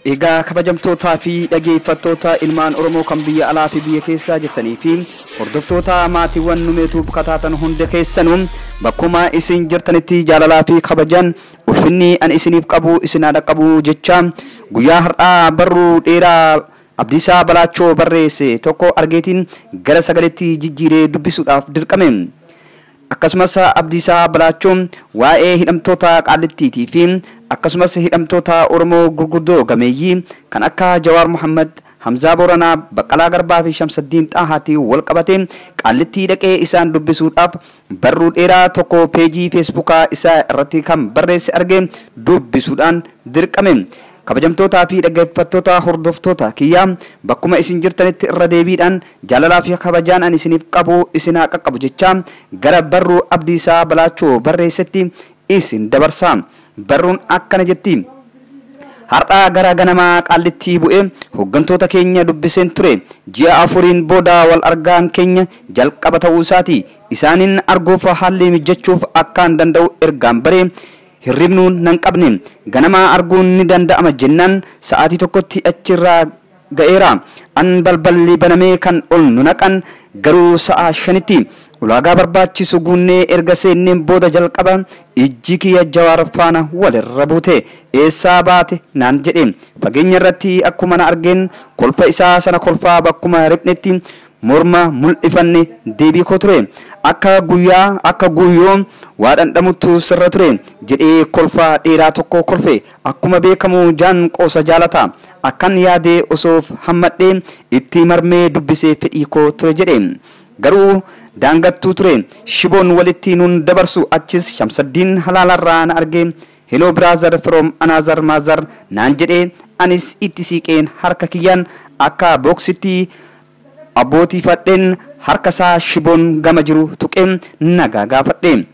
Egaa kabajamtootaa fi dhageeffattoota ilmaan Oromoo kan biyya alaa fi biyya keessaa jirtanii fi hordoftoota maatiiwwan numeetuuf kataatan hunda keessanuu bakkuma isin jirtanitti jaalalaa fi kabajan ulfinni an isiniif qabu isin haa dhaqqabu jecha guyyaa har'aa barruu dheeraa Abdiisaa Balaachoo barreesse tokko argeetiin gara sagaleetti jijjiiree dubbisuudhaaf dirqame. Akkasumas Abdiisaa Balaachoon waa'ee hidhamtoota Qaallittiitii fi akkasumas hidhamtoota Oromoo gurguddoo gameeyyii kan akka Jawaar Muhammad, Hamzaa Booranaa, Baqqalaa Garbaa fi Shamsaddiin Xaahaatiin wal qabate Qaallittii dhaqee isaan dubbisuudhaaf barruu dheeraa tokko peejii Feesbuukaa isaa irratti kan barreesse arge dubbisuudhaan dirqame. Kabajamtootaa fi dhaggeeffattoota hordoftoota kiyyaa bakkuma isin jirtanitti irra deebiidhaan jaalalaa fi kabajaan ani isiniif qabu isin haa qaqqabu jecha gara barruu Abdiisaa Balaachoo barreessetti isin dabarsa. Barruun akkana jetti. Har'aa gara ganamaa Qaallittii bu'ee hooggantoota keenya dubbiseen ture. Ji'a 4 booda wal argaan keenya jalqaba ta'uu isaati. Isaaniin arguuf haalli mijachuuf akkaan danda'u ergaan baree hirribnuun nan qabne. Ganamaa arguun ni danda'ama jennaan sa'aatii tokkotti achirraa ga'eera. An balballi banamee kan ol nu naqan garuu sa'a 5tti. Ulaagaa barbaachisu guunnee erga seenneen booda jalqaba ijji kiyya Jawaar faana walirra buute. Eessaa baate naan jedhe. Fageenya irratti akkuma na argeen kolfa isaa sana kolfaa bakkuma ribnetti morma mul'ifanne deebii koo ture. Akka guyyaa akka guyyoo waa dhandhamuttu sirra ture jedhee kolfa dheeraa tokko kolfe. Akkuma beekamu jaan qoosa jaalata. Akkan yaadee osoo hammadhee itti marmee dubbisee fedhii koo ture jedhe. Garuu daangattuu ture. Shiboon walitti nuun dabarsu achis Shamsaddiin halaalarraa na arge. Hello brother from another mother naan jedhee anis itti siiqeen harka kiyyaan akka booksitti abbootii fadheen harka isaa shiboon gama jiru tuqeen nagaa gaafadhe.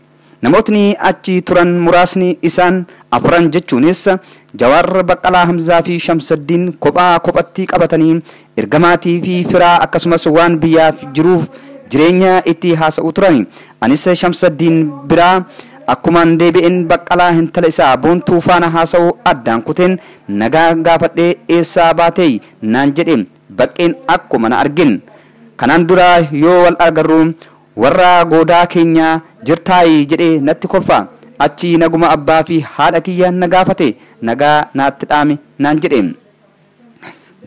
Namootni achi turan muraasni isaan afran jechuunis Jawaar, Baqqalaa, Hamzaa fi Shamsaddiin kophaa kophatti qabatanii ergamaatii fi firaa akkasumas waan biyyaaf jiruuf jireenya itti haasa'u turan. Anis Shamsaddiin biraa akkumaan deebi'een Baqqalaa intala isaa Boontuu faana haasa'u addaan kuteen nagaa gaafadhee eessaa baatee naan jedhe. Baqqeen akkuma na argin. Kanaan dura yoo wal agarru warra goodaa keenya jirtaayi jedhee natti kolfa. Achi naguma abbaa fi haadha kiyya na gaafate nagaa naatti dhaame naan jedhe.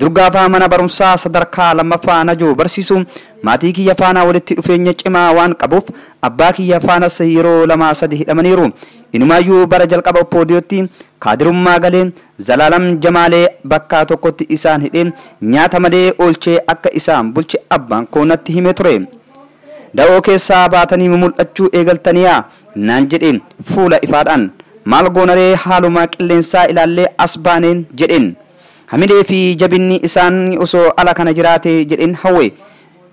Durgaafaa mana barumsaa sadarkaa lammaffaa Najoo barsiisu maatii kiyya faana walitti dhufeenya cimaa waan qabuuf abbaa kiyya faanas yeroo 2-3 hidhamaniiru. Inumaayyuu bara jalqaba Oppoodiyootti kaadirummaa galee Zalaalam Jamaalee bakka tokkotti isaan hidhee nyaata malee oolchee akka isaan bulche abbaan koo natti hime ture. Da'oo keessaa baatanii mul'achuu eegaltaniyaa naan jedheen fuula ifaadhaan. Maal goonaree haaluma qilleensaa ilaallee as baaneen jedheen. Hamilee fi jabinni isaan osoo ala kana jiraate jedheen hawwe.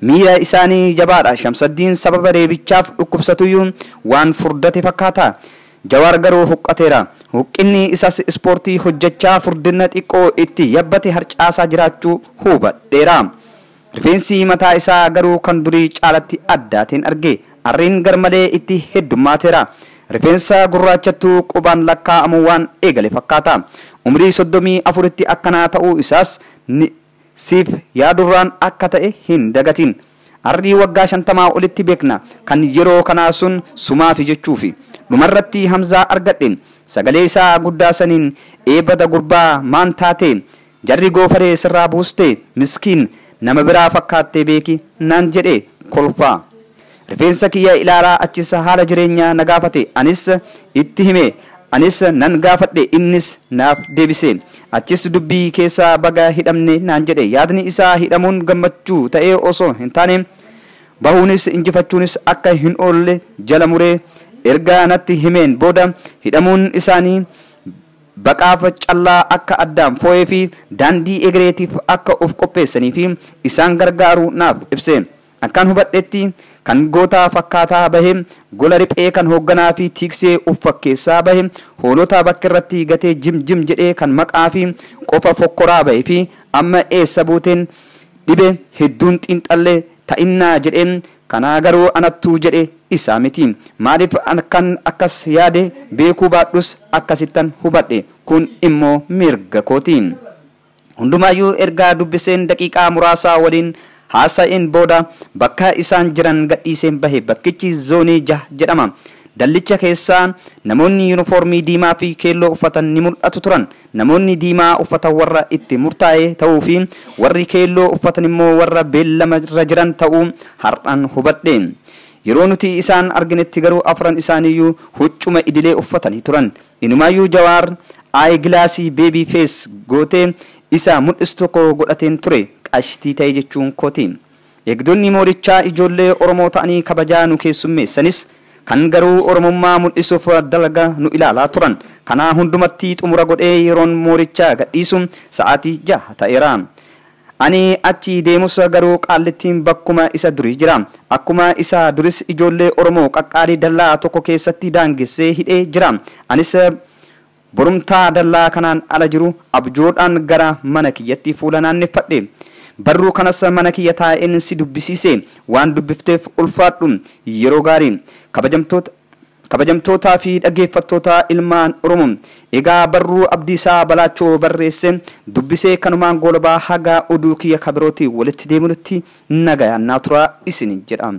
Miira isaanii jabaadha. Shamsaddiin sababa reebichaaf dhukkubsatuyyuu waan furdate fakkaata. Jawaar garuu huqqateera. Huqqinni isas ispoortii hojjechaa furdina xiqqoo itti yabbate harcaasaa jiraachuu hubadheera. Rifeensi mataa isaa garuu kan durii caalatti addaatiin arge. Arriin garmalee itti heddummaateera. Rifeensa gurraachattuu qubaan lakkaa'amu waan eegale fakkaata. Umrii 34tti akkanaa ta'uu isaas siif yaadurraan akka ta'e hin dagatin. Arrii waggaa 50 olitti beekna kan yeroo kanaa sun sumaafi jechuufi. Dhumarratti Hamzaa argadhe. Sagalee isaa guddaa saniin eebada gurbaa maan taate jarri goofaree sirraa buuste miskiin nama biraa fakkaattee beeki naan jedhe kolfaa. Rifeensa kiyya ilaalaa achis haala jireenyaa na gaafate. Anis itti hime. Anis nan gaafadhe innis naaf deebise. Achis dubbii keessaa baga hidhamne naan jedhe. Yaadni isaa hidhamuun gammachuu ta'ee osoo hin taane bahuunis injifachuunis akka hin oolle jala muree erga natti himeen booda hidhamuun isaanii baqaaf callaa akka addaan foo'ee fi daandii egereetiif akka of qopheessanii fi isaan gargaaru naaf ibse. Akkaan hubadhetti kan gootaa fakkaataa bahe gola riphee kan hoogganaa fi tiksee of fakkeessaa bahe hoolota bakka irratti gatee jim jim jedhee kan maqaa fi qofa fokkoraa bahe fi amma eessa buuteen dhibe hedduun xiinxallee ta'innaa jedheen kanaa garuu anattuu jedhe isaa miti. Maaliif kan akkas yaade beekuu baadhus akkasittan hubadhe kun immoo mirga kootiin. Hundumaayyuu ergaa dubbiseen daqiiqaa muraasaa waliin haasa'een booda bakka isaan jiran gadhiiseen bahe. Bakkichi zoonii 6 jedhama. Dallicha keessaa namoonni yuunifoormii diimaa fi keelloo uffatan ni mul'atu turan. Namoonni diimaa uffatan warra itti murtaa'e ta'uu fi warri keelloo uffatan immoo warra beellama irra jiran ta'uu har'an hubadhe. Yeroo nuti isaan arginetti garuu afran isaaniiyyuu huccuma idilee uffatanii turan. Inumaayyuu Jawaar aayigilaasii beebii fees gootee isa mul'isu tokko godhateen ture. Qashtii ta'e jechuun kooti. Eegdonni moorichaa ijoollee Oromoo ta'anii kabajaa nu keessummeessanis kan garuu Oromummaa mul'isuuf dalaga nu ilaalaa turan. Kanaa hundumatti xumura godhee yeroon moorichaa gadhiisu sa'aatii 6 ta'eera. Ani achi deemus garuu Qaallittiin bakkuma isa durii jira. Akkuma isa duris ijoollee Oromoo qaqqaalii dallaa tokko keessatti daangessee hidhee jira. Anis borumtaa dallaa kanaan ala jiru abjoodhaan gara mana kiyyatti fuula naanneffadhe. Barruu kanas mana kiyya taa'een si dubbisiise. Waan dubbifteef ulfaadhu. Yeroo gaarii. Kabajamtootaa fi dhaggeeffattoota ilmaan Oromoo. Egaa barruu Abdiisaa Balaachoo barreesse dubbisee kanumaan goolabaa haga oduu kiyya kabirootii walitti deebinutti nagayaan naa turaa isin jedha.